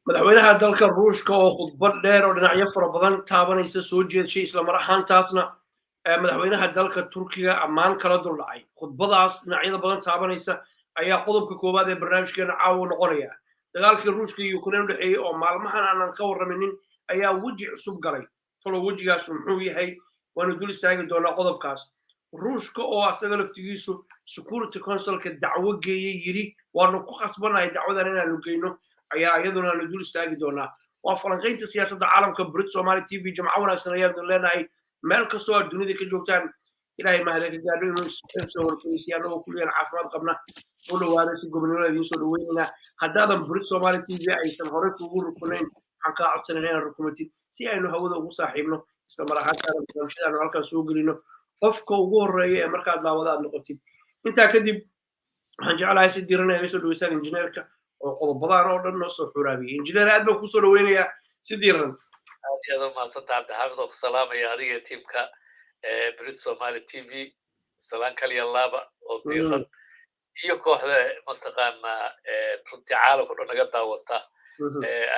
Madaxweynaha dalka Ruushka oo khudbad dheer oo dhinacyo fara badan taabanaysa soo jeedshay, islamar ahaantaasna madaxweynaha dalka Turkiga ammaan kala duldhacay, khudbadaas dhinacyada badan taabanaysa ayaa qodobka koowaad ee barnaamijkeena caawa noqonaya. Dagaalkii Ruushka iyo Ukraine udhexeeyey oo maalmahan aanan ka warraminin ayaa weji cusub galay. Talo wejigaasu muxuu yahay? Waanu dul istaagi doonaa qodobkaas. Ruushka oo asaga laftigiisu Security Councilka dacwo geeyey, yidhi waanu ku khasbanahay dacwadan inaanu geyno, ayaa iyaduna aanu dul istaagi doonaa. Waa falanqaynta siyaasadda caalamka, Brit Somali TV. Jamco wanaagsan ayaanu leenahay meel kastoo aad dunida ka joogtaan. Ilaahay mahada ka gaadho inuu soo horfaysiya anagoo kulligan caafimaad qabna. Soo dhawaada, si gobonimada idiin soo dhaweynayna. Haddaadan Brit Somali TV aysan horey kuugu rukunayn, waxaan kaa codsanayna inaad rukumatid si aynu hawada ugu saaxiibno, isla mar ahaantaana barnaamijyadaanu halkaan soo gelino qofka ugu horreeya ee markaad daawada aad noqotid. Intaa kadib, waxaan jeclahay si diiran iga soo dhaweysaan injineerka oo qodobadan oo dhan noo soo xuraabiyey. Injineer, aad baan kusoo dhaweynayaa si diiran. Aad iyo aad u mahadsanta, Cabdixaamid, oo ku salaamaya adiga tiimka Brit Somali TV. Salaan kaliya laaba oo diiran iyo kooxda mataqaanaa runtii caalamka dhan naga daawata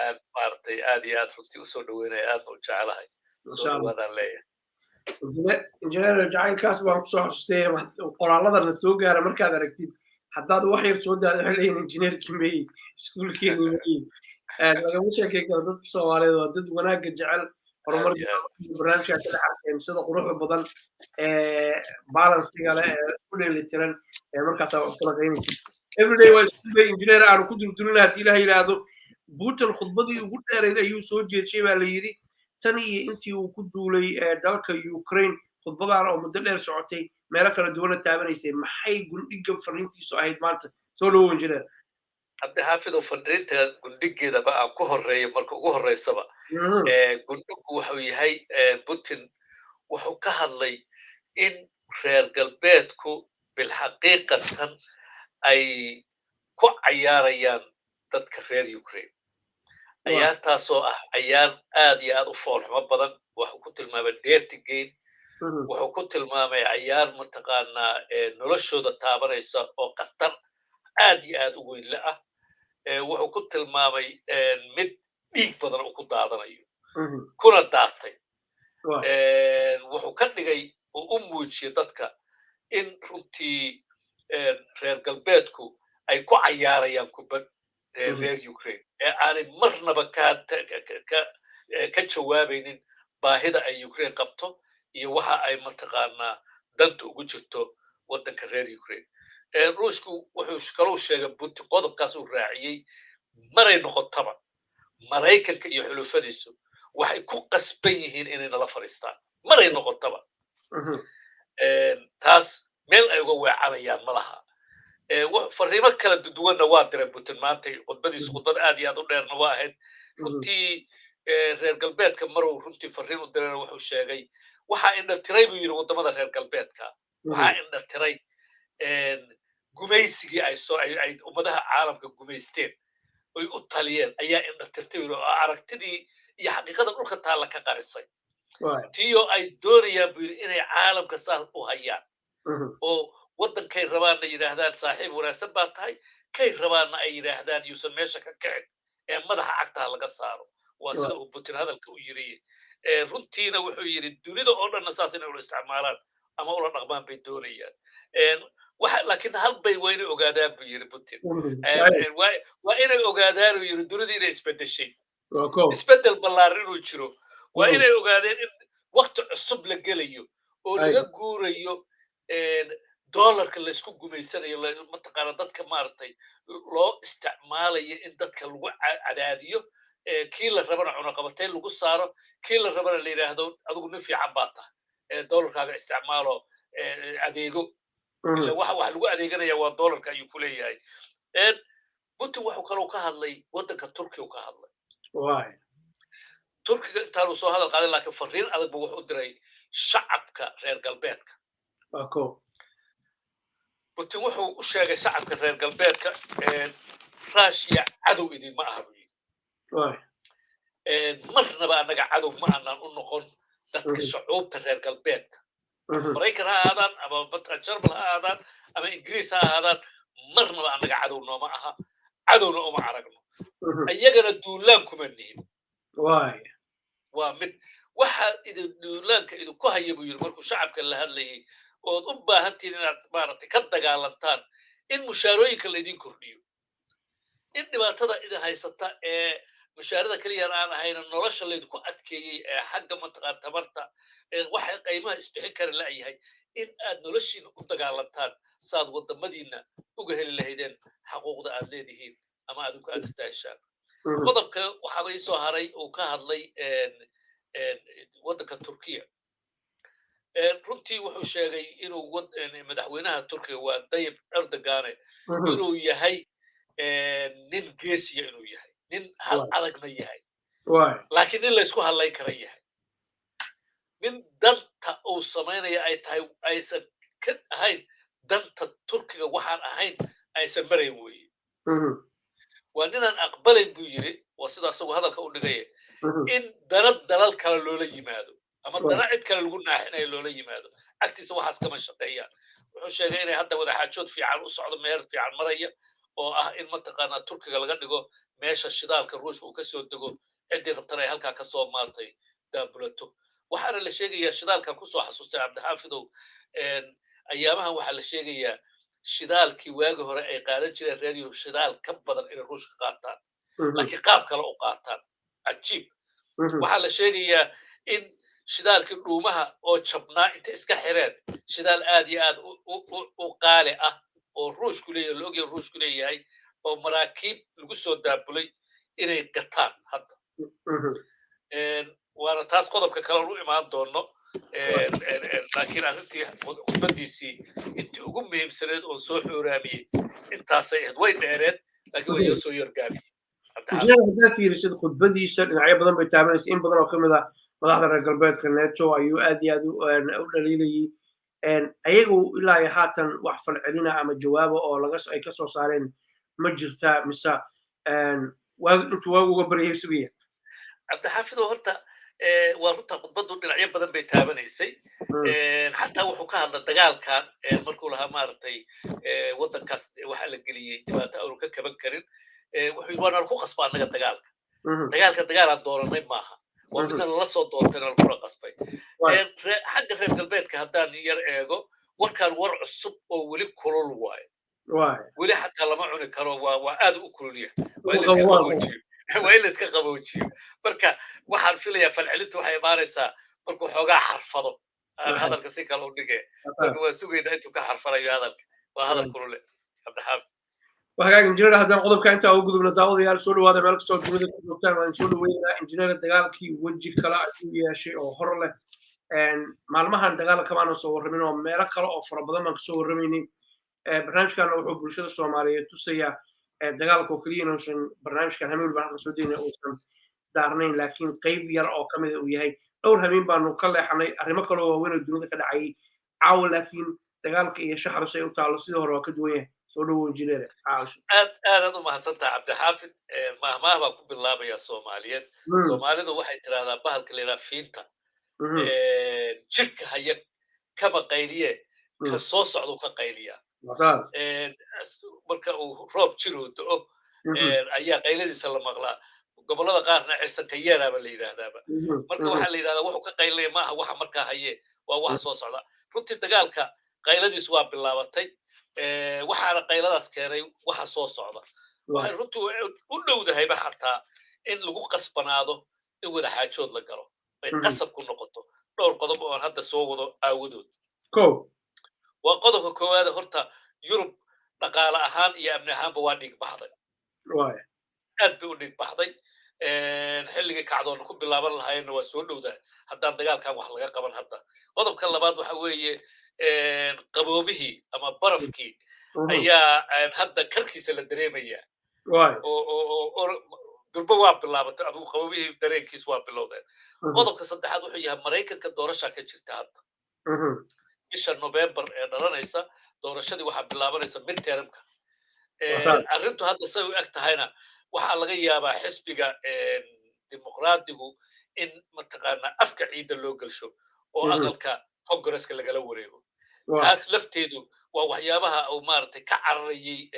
aan maaragtay aad iyo aad runtii usoo dhaweynaya, aadna u jecelahay. Soo dhawaadaan leeyahay. Injineer, jacaylkaas baan kusoo xasustay qoraalladana soo gaara. Markaad aragtid, haddaad wax yar soo daado, waxay leeyihin injineerkii meyi, iskuulkeeni meyi. Lagama sheekey karo, dadka Soomaaliyeed waa dad wanaagga jecel, horumar barnaamijkaa ka dhex arkeen, sida quruxda badan ee balanceiga leh ee isku dheelitiran ee markaasaa wax kula qaynaysid. Everyday waa isku day, injineer, aanu ku durdurina. Haddii Ilaah yidhaahdo, Putin khudbadii ugu dheerayd ayuu soo jeedshay baa la yidhi tan iyo intii uu ku duulay dalka Ukraine. Khudbadan oo muddo dheer socotay, meelo kala duwana taabanaysay, maxay gundhiga fariintiisu ahayd maanta? Soo dhawow, injineer. Cabdixaafidow, fariinta gundhigeedaba aan ku horreeyo. Marka ugu horreysaba, gundhigu wuxuu yahay, Putin wuxuu ka hadlay in reer galbeedku bilxaqiiqatan ay ku cayaarayaan dadka reer Ukraine, cayaartaasoo ah cayaar aad iyo aad u foolxumo badan. Wuxuu ku tilmaamay dirty game. Wuxuu ku tilmaamay cayaar mataqaanaa noloshooda taabanaysa oo khatar aad iyo aad u weynle ah. Wuxuu ku tilmaamay mid dhiig badan uu ku daadanayo kuna daatay. Wuxuu ka dhigay oo u muujiyey dadka in runtii reer galbeedku ay ku cayaarayaan kubad reer Ukraine ee aanay marnaba ka jawaabaynin baahida ay Ukraine qabto iyo waxa ay mataqaanaa danta ugu jirto waddanka reer Ukraine. Ruushku wuxuu kaluu sheegay Putin, qodobkaas uu raaciyey, maray noqotaba Maraykanka iyo xulufadiisu waxay ku qasban yihiin inay nala fadhiistaan, maray noqotaba. Taas meel ay uga weecanayaan ma laha. Fariimo kala duwanna waa diray Putin maantay. Khudbadiisu khudbad aad iyo aad u dheerna waa ahayd runtii. Reer galbeedka maruu runtii fariin u dirayna, wuxuu sheegay waxaa indha tiray, buu yidhi, waddamada reer galbeedka waxaa indha tiray gumaysigii ay soo ay ummadaha caalamka gumaysteen oy u taliyeen ayaa indha tirtay, oo aragtidii iyo xaqiiqada dhulka taalla ka qarisay, tiyo ay doonayaan, buu yidhi, inay caalamka saas u hayaan oo waddankay rabaanna yidhaahdaan saaxiib wanaagsan baa tahay, kay rabaanna ay yidhaahdaan yuusan meesha ka kicin ee madaxa cagtaha laga saaro. Waa sida uu Putin hadalka u yiri. Runtiina wuxuu yidhi dunida oo dhanna saas inay ula isticmaalaan ama ula dhaqmaan bay doonayaan. Waxa laakiin hal bay waa inay ogaadaan, buu yiri Putin, waa inay ogaadaan, uu yiri, dunida inay isbedeshay, isbedel ballaaran inuu jiro. Waa inay ogaadeen in wakti cusub la gelayo oo laga guurayo dollarka laysku gumaysanayo, mataqaana dadka maaragtay loo isticmaalayo in dadka lagu cadaadiyo, kii la rabana cunaqabatayn lagu saaro, kii la rabana la yidhaahdo adigu nin fiican baa tahay, dollarkaaga isticmaalo, adeego. Waxa wax lagu adeeganaya waa dollarka, ayuu ku leeyahay Putin. Wuxuu kaloo ka hadlay waddanka Turkiga ka hadlay. Turkiga intaanu soo hadal qaadin, laakiin fariin adag buu wuxuu u diray shacabka reer galbeedka. Putin wuxuu u sheegay shacabka reer galbeedka, Russia cadow idinma aha, buu yidhi. Marnaba annaga cadow ma aanan u noqon dadka shucuubta reer galbeedka, Maraykan ha ahaadaan ama mataqan Jarmal ha ahaadaan ama Ingiriis ha ahaadaan, marnaba annaga cadow nooma aha. Cadowna uma aragno, iyagana duulaan kuma nihin. Waa mid waxa idin duulaanka idinku haya, buu yidhi markuu shacabka la hadlayay, ood u baahantihiin inaad maaragtay ka dagaalantaan in mushaarooyinka laydin kordhiyo, in dhibaatada idin haysata ee mushaarada keliyan aan ahayna nolosha laydinku adkeeyey ee xagga mataqaan tamarta ee waxa qiimaha isbixin kara la'yahay, in aad noloshiina u dagaalantaan saad waddamadiina uga heli lahaydeen xaquuqda aad leedihiin ama adinku aad istaaheshaan. Qodobka waxaaba iisoo haray uu ka hadlay waddanka Turkiya. Runtii wuxuu sheegay inuu madaxweynaha Turkiga, waa Dayib Erdogane, inuu yahay nin geesiya, inuu yahay nin hal adagna yahay, laakiin nin laysku hadlayn kara yahay, nin danta uu samaynaya ay tahay aysan ka ahayn danta Turkiga waxaan ahayn aysan marayn weeye. Waa ninaan aqbalayn, buu yiri, waa sida asagu hadalka u dhigaya, in dana dalal kale loola yimaado ama dana cid kale lagu naaxinayo loola yimaado. Agtiisa waxaas kama shaqeeyaan. Wuxuu sheegay inay hadda wadaxaajood fiican u socdo, meel fiican maraya, oo ah in mataqaanaa Turkiga laga dhigo meesha shidaalka Ruushka uu kasoo dego, ciddii rabtana ay halkaa kasoo maartay daabulato. Waxaana la sheegayaa shidaalkan kusoo xasuustay, Cabdixaafidow, ayaamahan waxaa la sheegayaa shidaalkii waagi hore ay qaadan jireen reer Yurub shidaal ka badan inay Ruushka qaataan, laakiin qaab kale u qaataan. Cajiib. Waxaa la sheegayaa in shidaalkii dhuumaha oo jabnaa inta iska xireen shidaal aad iyo aad u qaali ah oo Ruushku leeyahay, la ogyahay Ruushku leeyahay, oo maraakiib lagu soo daabulay inay gataan hadda. Waana taas qodobka kale u imaan doono, laakiin arrintii khudbadiisii intii ugu muhiimsaneed oon soo xooraamiyey intaasay ahayd. Way dheereed, laakiin waa soo yargaabiyey. Injineer, haddaad fiirisid khudbadiisa dhinacyo badan bay taabanaysa. In badan oo ka mid ah madaxda reer galbeedka, NATO ayuu aad iyo aad u dhaliilayey. Ayagu ilaa iyo haatan wax falcelina ama jawaaba oo laga ay ka soo saareen ma jirtaa, mise intuu waagu uga baryay sugaya? Cabdixaafidow, horta waa runta, khudbaddu dhinacyo badan bay taabanaysay. Xataa wuxuu ka hadla dagaalkan markuu lahaa maaragtay waddankaas waxaa la geliyey dhibaato aanu ka kaban karin. Wuxuu yidhi, waa nala ku qasba annaga dagaalka, dagaalka dagaalaan dooranay maaha, waa midna lala soo doontay, nalakula qasbay. Xagga reer galbeedka haddaan yar eego, warkaan war cusub oo weli kulul waayo, weli xataa lama cuni karo, waa aad u kulul yahay, waa in la iska qaboojiyo, waa in la iska qaboojiyo. Marka waxaan filayaa falcelintu waxay imaanaysaa markuu xoogaa xarfado, aan hadalka si kale u dhige. Marka waa sugaynaa intuu ka xarfanayo hadalka. Waa hadal kulule, Cabdixaafid. Hagaag, injineer, haddaan qodobka intaa ugu gudubno. Daawadayaal, soo dhawaada meel kastoo dunida ku joogtaan, waan soo dhaweynaa. Injineer, dagaalkii weji kale ayuu yeeshay oo hor leh. Maalmahan dagaal kamaana soo warramin oo meelo kale oo fara badan baan kasoo warramaynay. Barnaamijkana wuxuu bulshada Soomaaliyeed tusayaa dagaalka oo keliya inuusan barnaamijkan hameen baan soo dayna uusan daarnayn, laakiin qayb yar oo ka mida uu yahay. Dhowr hameen baanu ka leexanay arrimo kaloo waaweyn oo dunida ka dhacayay caawa, laakiin dagaalka iyo shaxdu say u taalo sidii hore waa ka duwan yahay. Soo dhawow, injineer. Aad aadaad u mahadsantaha, Cabdixaafid. Mahmaah baan ku bilaabaya Soomaaliyeed. Soomaalidu waxay tidhahdaa bahalka la yidhaha fiinta jirka haya kama qayliye, ka soo socduu ka qayliyaa. Marka uu roob jiruu da'o ayaa qayladiisa la maqlaa. Gobollada qaarna cirsanka yeeraaba la yidhaahdaaba. Marka waxaa la yidhahdaa wuxuu ka qaylinaya maaha waxa markaa haye, waa waxa soo socda. Runtii dagaalka qayladiisu waa bilaabatay, waxaana qayladaas keenay waxa soo socda. Waxay runtii u dhowdahayba xataa in lagu qasbanaado in wadaxaajood la galo, ay qasab ku noqoto dhowr qodob oo aan hadda soo wado aawadood. Waa qodobka koowaad, horta Yurub dhaqaale ahaan iyo amni ahaanba waa dhiig baxday, aad bay u dhiig baxday. Xilligii kacdoonna ku bilaaban lahaayeenna waa soo dhowdahay haddaan dagaalkan wax laga qaban hadda. Qodobka labaad waxa weeye qaboobihii ama barafkii ayaa hadda karkiisa la dareemayaa oo durba waa bilaabatay, adigu qaboobihii dareenkiis waa bilowdeen. Qodobka saddexaad wuxuu yahay Maraykanka doorashaa ka jirta hadda bisha November ee dhalanaysa. Doorashadii waxaa bilaabanaysa midtermka. Arrintu hadda say u eg tahayna waxaa laga yaabaa xisbiga Dimuqraadigu in mataqaanaa afka ciidda loo gelsho oo aqalka Congresska lagala wareego. Taas lafteedu waa waxyaabaha uu maaragtay ka cararayay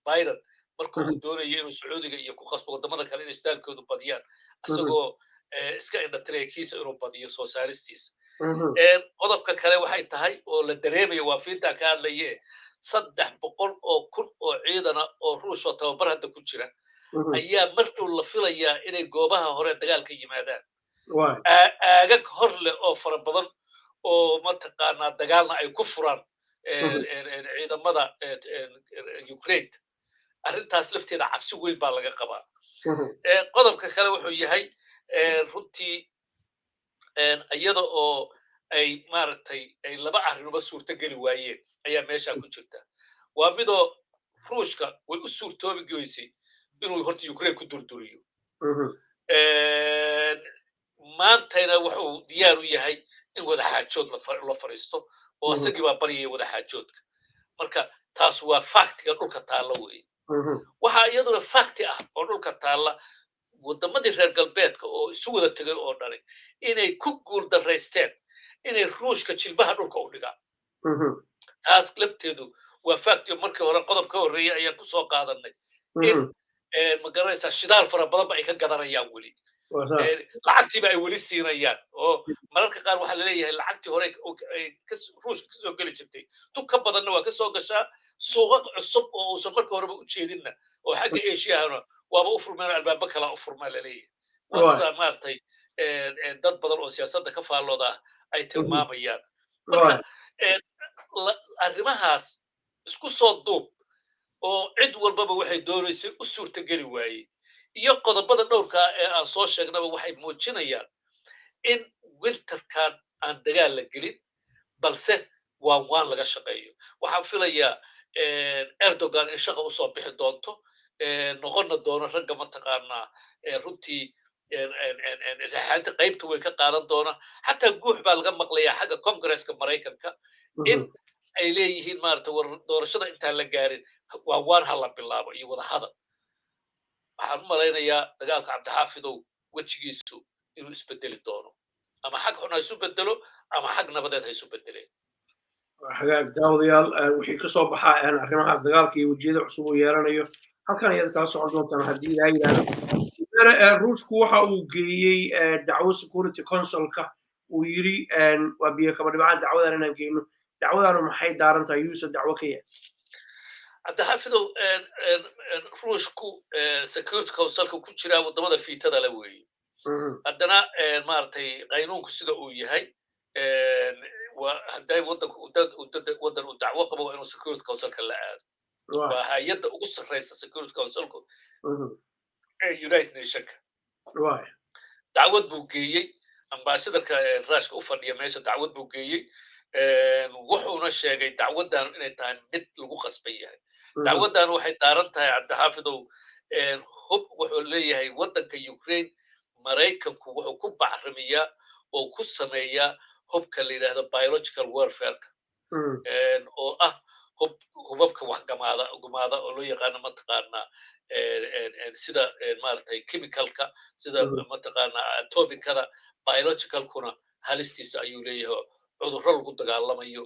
Biden. Marka uu doonayo inuu Sacuudiga iyo ku qasbo waddamada kale inay shidaalkoodu badiyaan, isagoo iska indhatiraya kiisa inuu badiyo soo saaristiisa. Qodobka kale waxay tahay oo la dareemayo, waa fiintaa ka hadlaye, 300,000 oo ciidana oo Ruush oo tababar hadda ku jira ayaa mar dhow la filayaa inay goobaha hore dagaalka yimaadaan, aagag hor leh oo fara badan oo mataqaanaa dagaalna ay ku furaan ciidamada Ukraine. Arrintaas lafteeda cabsi weyn baa laga qabaa. Qodobka kale wuxuu yahay, runtii iyada oo ay maaragtay ay laba arrinuba suurto geli waayeen ayaa meesha ku jirta. Waa midoo Ruushka way u suurtoobi goysay inuu horta Ukraine ku durduriyo, maantayna wuxuu diyaar u yahay in wadaxaajood la fadhiisto oo isagii baa baryaya wadaxaajoodka. Marka taas waa factiga dhulka taalla weeye. Waxaa iyaduna facti ah oo dhulka taalla waddamadii reer galbeedka oo isu wada tegay oo dhani inay ku guul daraysteen inay Ruushka jilbaha dhulka u dhigaan. Taas lafteedu waa facti. Markii hore qodob ka horreeyey ayaan ku soo qaadanay in, ma garanaysaa, shidaal fara badan ba ay ka gadanayaan weli, lacagtiiba ay weli siinayaan, oo mararka qaar waxaa laleeyahay lacagtii hore Ruushka kasoo geli jirtay tu ka badanna waa kasoo gashaa. Suuqa cusub oo uusan marka horeba u jeedinna oo xagga Eshiyahana waaba u furmeen, albaabo kalaa u furmaa laleeyahay. Waa sidaa maaragtay dad badan oo siyaasadda ka faallooda ah ay tilmaamayaan. Marka arrimahaas isku soo duub oo cid walbaba waxay doonaysay u suurtageli waayey iyo qodobada dhowrkaa ee aan soo sheegnaba waxay muujinayaan in winterkan aan dagaal la gelin, balse waan waan laga shaqeeyo. Waxaan filayaa Erdogan in shaqa usoo bixi doonto, noqonna doono ragga mataqaanaa runtii raxaanta qaybta way ka qaadan doona. Xataa guux baa laga maqlayaa xagga Congresska Maraykanka in ay leeyihiin, maarata, war doorashada intaan la gaarin waa waan ha la bilaabo iyo wadahadal. Waxaan u malaynayaa dagaalka, Cabdixaafidow, wejigiisu inuu isbedeli doono, ama xag xun ha isu bedelo ama xag nabadeed ha isu bedeleen. Hagaag, daawadayaal, wixii ka soo baxaa arrimahaas dagaalka iyo wejiyada cusub uu yeelanayo halkan ayaad kala socon doontaan haddii Ilaah yidhaahdo. Ruushku waxa uu geeyey dacwo Security Councilka, uu yiri waa biyo kaba dhibcaan dacwadan inaan geyno. Dacwadanu maxay daaran tahay, yuuse dacwo ka yahay? Cabdixaafidow, Ruushku Security Councilka ku jiraa, waddamada fiitada le weeye. Haddana maaragtay qaynuunku sida uu yahay, hadday waddanku waddan uu dacwo qabo, waa inuu Security Councilka la aado. Waa hay-adda ugu sarreysa Security Councilku ee United Nationka. Dacwad buu geeyey ambassadorka Ruushka u fadhiya meesha, dacwad buu geeyey, wuxuuna sheegay dacwaddan inay tahay mid lagu qasban yahay. Dacwaddan waxay daaran tahay, Cabdixaafidow, hub. Wuxuu leeyahay waddanka Ukraine Maraykanku wuxuu ku bacrimiyaa oo ku sameeyaa hubka la yidhaahdo biological warfareka, oo ah hub hubabka wax gamaada gumaada oo loo yaqaano mataqaanaa sida maaragtay chemicalka, sida mataqaanaa atomicada. Biologicalkuna halistiisa ayuu leeyahay, cudurro lagu dagaalamayo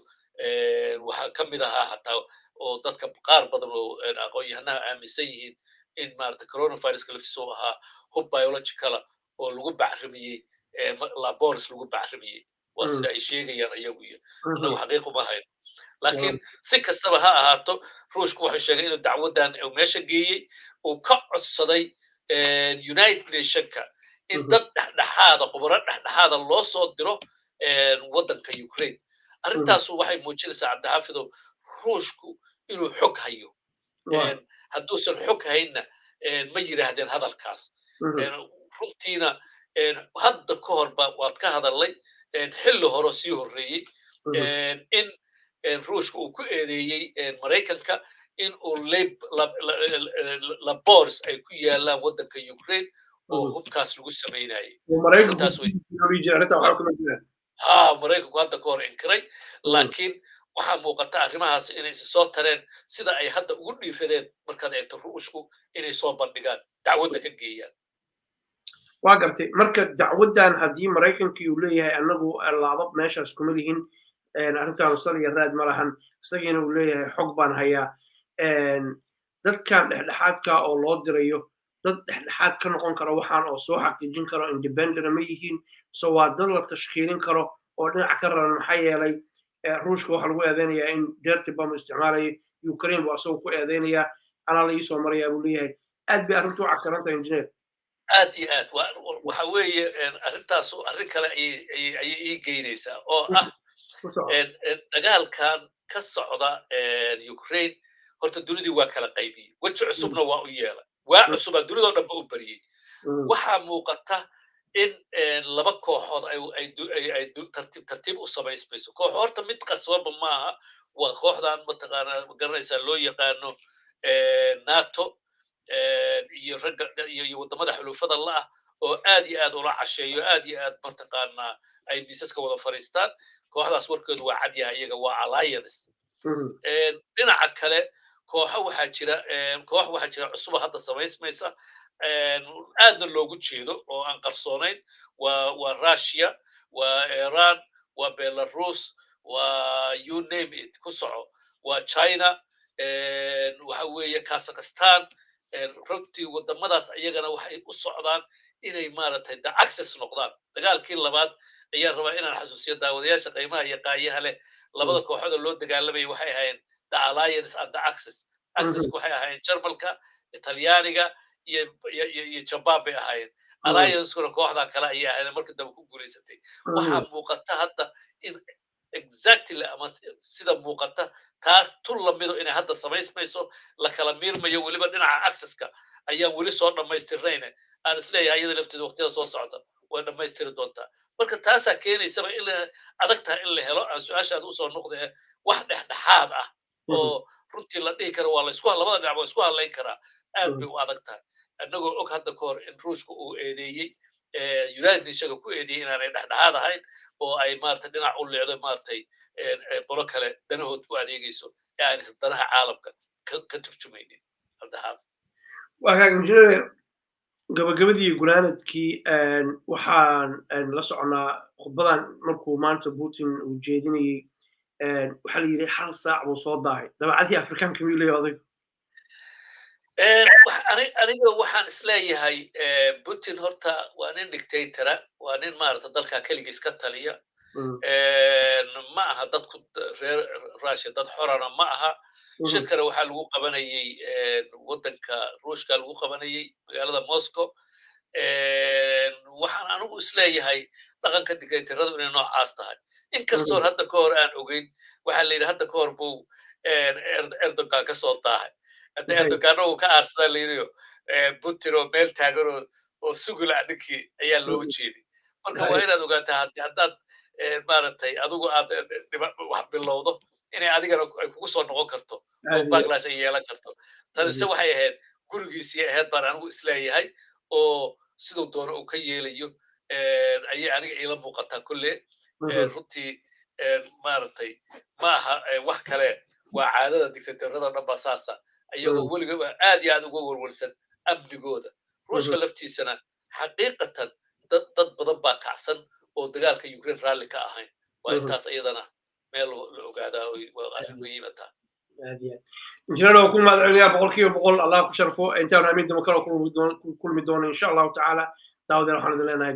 waxaa ka mid ahaa xataa oo dadka qaar badan oo aqoon-yahanaha aaminsan yihiin in maaragtay coronaviruska laftiisa uu ahaa hub biologicala oo lagu bacrimiyey laboratories lagu bacrimiyey. Waa sida ay sheegayaan iyagu iyo anagu xaqiiq uma hayno, laakiin si kastaba ha ahaato, Ruushku wuxuu sheegay inuu dacwaddan meesha geeyey, uu ka codsaday United Nationka in dad dhexdhexaada, khubaro dhexdhexaada loo soo diro waddanka Ukraine. Arrintaasu waxay muujinaysaa, Cabdixaafidow, Ruushku inuu xog hayo. Hadduusan xog haynna ma yidhaahdeen hadalkaas. Runtiina hadda ka horba waad ka hadalnay xilli hore sii horreeyey in Ruushka uu ku eedeeyey Maraykanka in uu laboratories ay ku yaalaan waddanka Ukraine oo hubkaas lagu samaynayay. Ha, Maraykanku hadda ka hor inkiray, laakiin waxaa muuqata arrimahaas inay isa soo tareen, sida ay hadda ugu dhiiradeen markaad eegto Ruushku inay soo bandhigaan, dacwadda ka geeyaan. Waa gartay. Marka dacwaddan haddii Maraykankii uu leeyahay annagu laabab meeshaas kuma lihin, arrintaanu sal iyo raad ma lahan, isagiina uu leeyahay xog baan hayaa. Dadkan dhexdhexaadka oo loo dirayo, dad dhexdhexaad ka noqon kara waxaan oo soo xaqiijin karo independent ma yihiin, so waa dad la tashkiilin karo oo dhinac ka raran? Maxaa yeelay, Ruushka waxaa lagu eedeynayaa in dirty bomb isticmaalayo. Ukraine buu asagoo ku eedeynayaa, anaa la iisoo marayaa buu leeyahay. Aad bay arrintu u cakaran tahay, engineer. Aad iyo aad. Waxa weeye, arrintaasu arrin kale ayay ii geynaysaa oo ah dagaalkan ka socda Ukraine. Horta dunidii waa kala qaybiyey, weji cusubna waa u yeelay, waa cusubaa dunidoo dhan ba u bariyey. Waxaa muuqata in laba kooxood ay tartiib tartiib u samaysmayso. Koox horta mid qarsoonba maaha, waa kooxdan mataqaanaa, garanaysaa, loo yaqaano NATO iyo ragga iyo waddamada xulufada la ah oo aad iyo aad ula casheeyo, aad iyo aad mataqaanaa ay miisaska wada fadhiistaan. Kooxdaas warkeedu waa cad yahay, iyaga waa alliance. Dhinaca kale, kooxo waxaa jira, koox waxaa jira cusuba hadda samaysmaysa, aadna loogu jeedo oo aan qarsoonayn. Waa Russia, waa Iran, waa Belarus, waa you name it, ku soco, waa China, waxa weeye Kazakhstan. Runtii waddamadaas iyagana waxay u socdaan inay maaragtay the axis noqdaan. Dagaalkii labaad ayaan rabaa inaan xasuusiyo daawadayaasha qiimaha iyo qaayaha leh. Labada kooxooda loo dagaalamayay waxay ahaayeen the alliance and the axis. Axis waxay ahaayeen Jarmalka, Talyaaniga iyo Jabaan bay ahaayeen. Alliancekuna kooxda kale ayay ahaayeen markii dambe ku guulaysatay. Waxaa muuqata hadda in exactly ama sida muuqata taas tun lamido inay hadda samaysmayso, la kala miirmayo. Weliba dhinaca axiska ayaan weli soo dhammaystirnayne, aan isleeyahay iyada lafteeda waqtiyada soo socda way dhammaystiri doontaa. Marka taasaa keenaysaba in adag tahay in la helo, aan su-aashaada usoo noqdee, wax dhexdhexaad ah oo runtii la dhihi karo waa laysku labada dhinac waa isku hadlayn karaa. Aad bay u adag tahay, annagoo og hadda ka hor in Ruushka uu eedeeyey, United Nationka ku eedeeyey inaanay dhexdhexaad ahayn oo ay maaragtay dhinac u leecdo, maaragtay qolo kale danahood ku adeegayso ee aanaysan danaha caalamka ka turjumaynin, Cabdixaafid. Wagaag, engineer, gabagabadii gunaanadkii waxaan la soconaa khudbadan markuu maanta Putin uu jeedinayey, waxaa la yidhi hal saac buu soo daahay. Dabeecadihii Afrikaanka miyuu leeyahay odaygu? Aniga waxaan isleeyahay Putin horta waa nin dictatora, waa nin maarata dalka keligiis ka taliya. Ma aha dadku reer Russia dad xorana ma aha. Shirkana waxaa lagu qabanayey waddanka Ruushka, lagu qabanayey magaalada Moscow. Waxaan anigu isleeyahay dhaqanka dictatoradu inay noocaas tahay, inkastoon hadda ka hor aan ogeyn. Waxaa la yidhi hadda ka hor buu Erdogan ka soo daahay. Hadda Erdoganna uu ka aarsadaa la yidhiyo, Putin oo meel taagan oo sugula ninkii ayaa looga jeeday. Marka waa inaad ogaataa haddaad maaragtay adigu aad wax bilowdo inay adigana ay kugu soo noqon karto oo backlash ay yeelan karto. Tanise waxay ahayd gurigiisii ahayd baan anigu isleeyahay, oo siduu doono uu ka yeelayo ayay aniga iila muuqataa kolle. Runtii maaragtay ma aha wax kale, waa caadada dictatorada dhan baa saasa, iyagoo weligaba aad iyo aad uga walwalsan amnigooda. Ruushka laftiisana xaqiiqatan dad badan baa kacsan oo dagaalka Ukraine raalli ka ahayn. Waa intaas iyadana meel la ogaadaa, waa arrin muhiimataa. Aad iyo aad, injineer, waa ku mahad celinayaa 100%. Allah ku sharfo. Intaanu amiin damo kale kulmi doono, insha Allahu tacaala. Daawadeen, waxaan idin leenahay